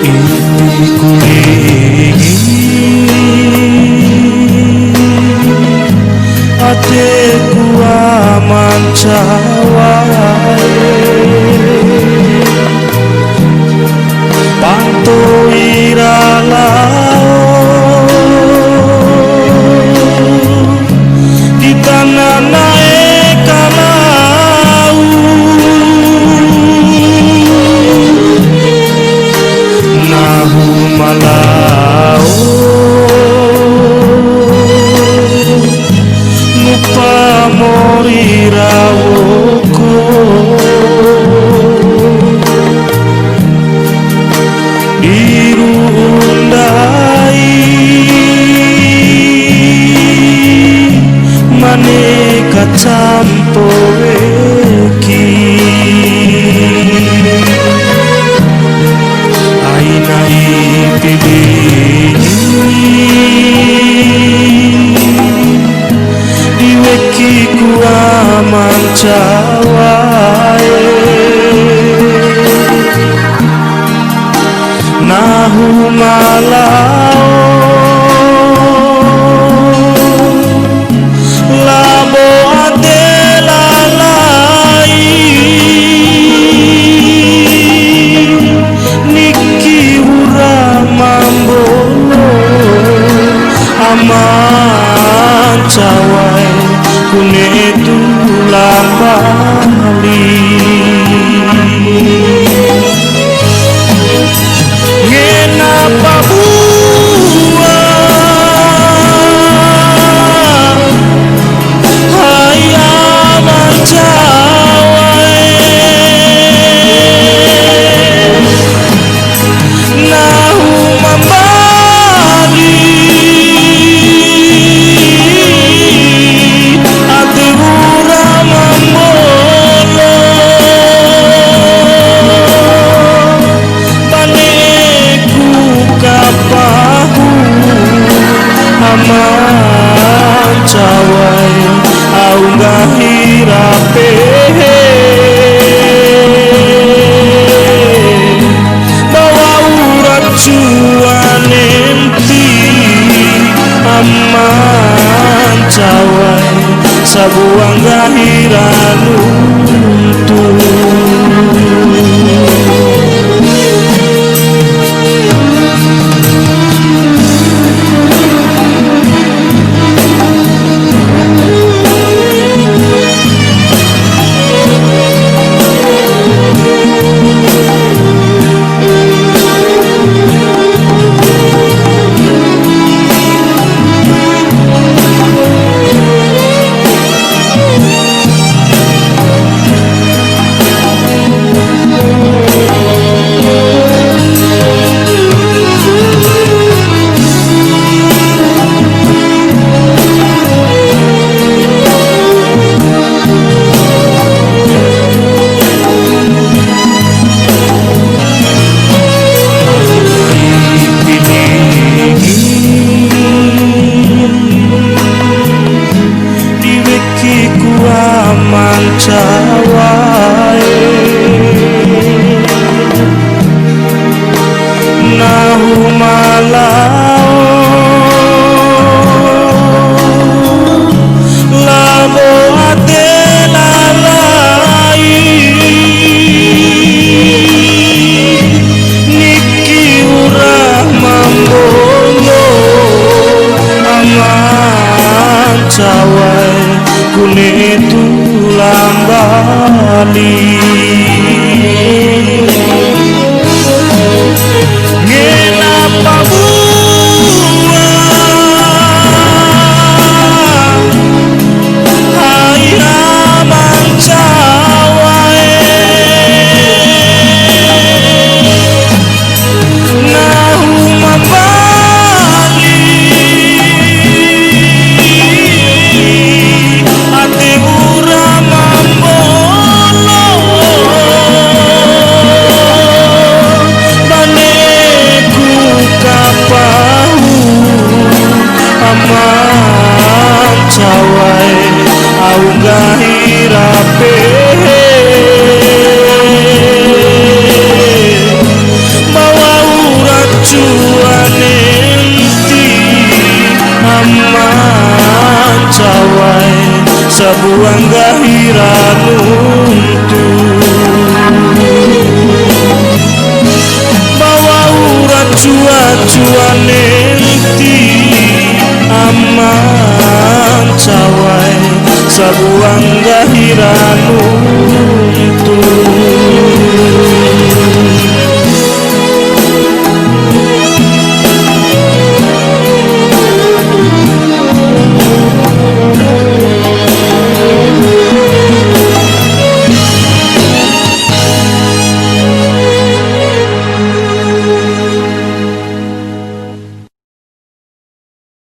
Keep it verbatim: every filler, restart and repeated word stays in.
Ipi ku ringi adeku amanca wae. Panto ira lao di tana na'e kalau, nahu ma lao ngupa mori rawoko. Di ru'u ndai ma ne'e kacampo weki. Aina ipi deni di wekiku amanca wae. Nahu ma lao labo ade lalai, niki ura ma mbolo, amanca wae ku ne'e tulang bali. Ngena pa bua, hai amanca wae. Nahu ma mbali ade ura ma mbolo, ba ne'eku kapahu amanca wae, au nggahi ra pehe. Ba wa'ura cua nenti amanca wae, sabua nggahi ra nuntu. Di wekiku amanca wae, nahu ma lao labo ade lalai, niki ura ma mbolo, amanca wae ku ne'e tulang bali. Ngena pabua hai ra ma ncawa e, nahu ma mbali ade wura ma mbolo, bane ku kapahu ama ncawa e, au nggahi ra pehe. Ba wa'ura cua nenti ama ncawa e, sabua nggahi ra nuntu. Ba wa'ura cua-cua nenti ama ncawa e, sabua nggahi ra nuntu.